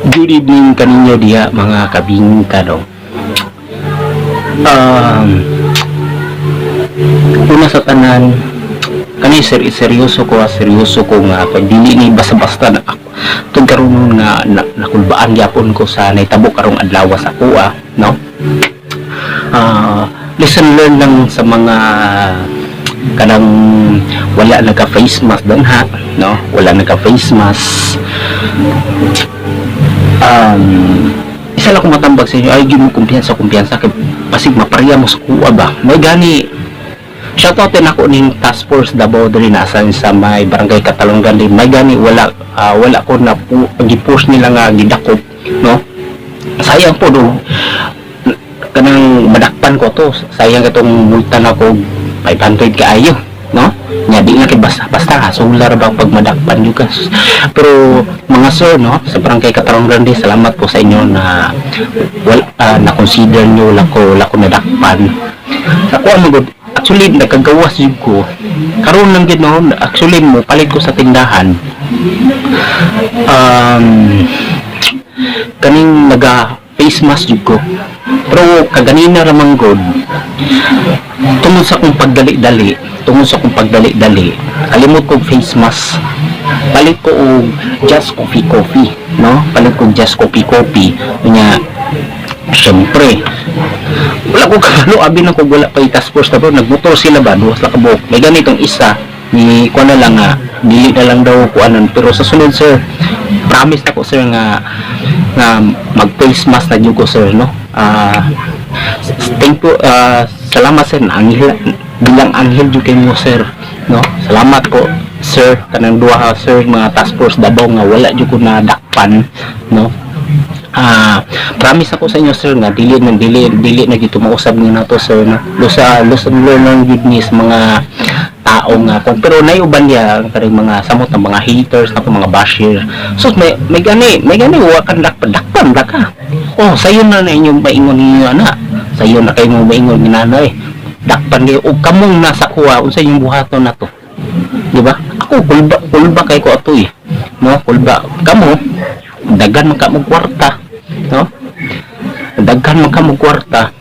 Good evening kaninyo diha, mga kabingka, no. Una sa tanan, kani seryoso ko, seryoso ko nga kay dili ni basta-basta na ako tug karon nga nakulbaan gyapon ko sa nahitabo karong adlaw sa ako, no. Lesson learn lang sa mga kanang wala naka face mask danha, no, wala naka face mask. Isa lang akong matambag sa inyo, ay gyud mo kumpiyansa kumpiyansa kay pasig maparya mo sa kuha ba. May gani, shoutout din ako ning Task Force Davao diri na asan sa may Barangay Katalong din. May gani wala, wala ko na gi-post nila nga gidakop, no. Sayang po do kanang madakpan ko to, sayang itong multa na ko 500 kaayo, no. Nya di na kay basta basta hasular ba pag madakpan jud ka. Pero mga sir, no, sa Barangay Katalong Grande, salamat po sa inyo na wala, na consider nyo wala ko nadakpan sa kuan mo gud. Actually, nagkagawas jud ko karon lang gid, no. Actually, mo palit ko sa tindahan, kaning naga face mask jud ko, pero kaganina ra man gud, tungod sa akong pagdali-dali, kalimot ko face mask. Palit ko og just coffee coffee, no, palit ko just coffee coffee. Unya syempre wala ko kabalo, abi na ko wala pa task force na, pero nagmotor sila ba, duha sila kabuok. May ganitong isa ni kuan na lang nga dili na lang daw kuanon. Pero sa sunod, sir, promise na ko, sir, nga nga mag face mask na jud ko, sir, no. Thank you, salamat, sir. Na anghel, bilang anghel jud kay mo, sir, no. Salamat ko, sir, kanang duha, sir, mga Task Force Davao nga wala jud ko na dakpan, no. Promise ako sa inyo, sir, nga dili na dili dili na gyud mausab ni nato, sir, no. Lusa lesson learn lang gyud ni sa mga tao nga kung pero nay uban niya ang karing mga samot ng mga haters na mga basher. So may gani wa kan dakpan, dakpan ra ka. Oh, sayo na na inyong maingon ninyo ana, sayo na kayo mo maingon ni nanay, dakpan kayo og kamong nasa kuha, unsa inyong buhaton na to, di ba? Ako kulba kulba kay ko ato eh, no. Kulba kamo, daghan man ka mo kwarta, no, daghan man ka mo kwarta,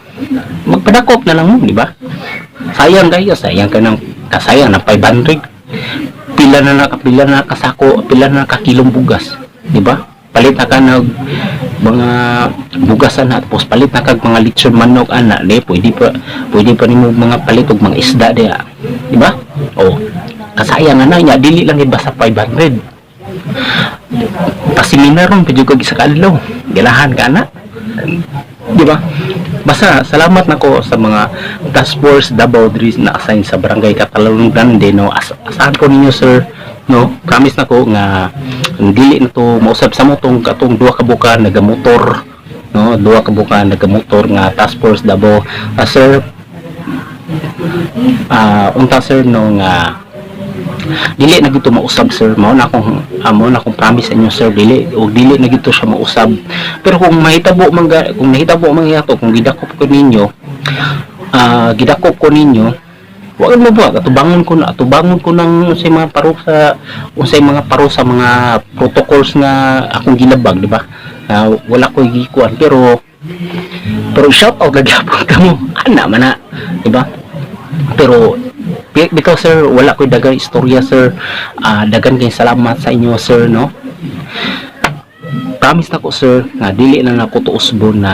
magpadakop na lang mo, di ba? Sayang kayo, sayang ka ng kasayang ng 500, pila na kasako, pila na kakilong bugas, di ba? Palit na ka nag mga bugas ana, tapos palit na kag mga lechon manok ana, di pwede pa nimo mga palit og mga isda diya, di ba? Oh, kasayang ana nya, dili lang iba sa 500, paseminar ron pa jud kag isa ka adlaw, ganahan ka ana, di ba? Basta salamat nako sa mga Task Force Davao diri na assign sa Barangay Catalan Grande, no. Asahan ko ninyo, sir, no. Promise nako nga dili na to mausab sa mo tong katong duha ka buka nagamotor, no, duha ka buka nagamotor nga Task Force Davao. Sir, unta, sir, no, nga dili na gito mausab, sir. Mao na akong promise sa inyo, sir, dili o dili na gito siya mausab. Pero kung mahitabo man yato, kung gidakop ko ninyo, gidakop ko ninyo, wag mo ba atubangon ko ng unsay mga parusa, unsay mga parusa, mga protocols nga akong gilabag, di ba? Wala ko gikuan, pero pero shout out lagi gyapon kamo ana man na, di ba? Pero because, sir, wala ko'y dagang istorya, sir. Dagan kay salamat sa inyo, sir, no. Promise na ko, sir, nga dili na nako tuusbon na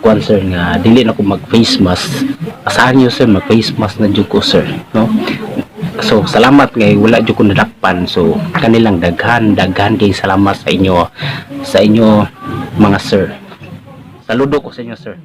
kuan, sir, nga dili na ko mag face mask. Asahan niyo, sir, mag face mask na jud ko, sir, no. So salamat ngay wala jud ko nadakpan. So kanilang daghan daghan kay salamat sa inyo mga sir. Saludo ko sa inyo, sir.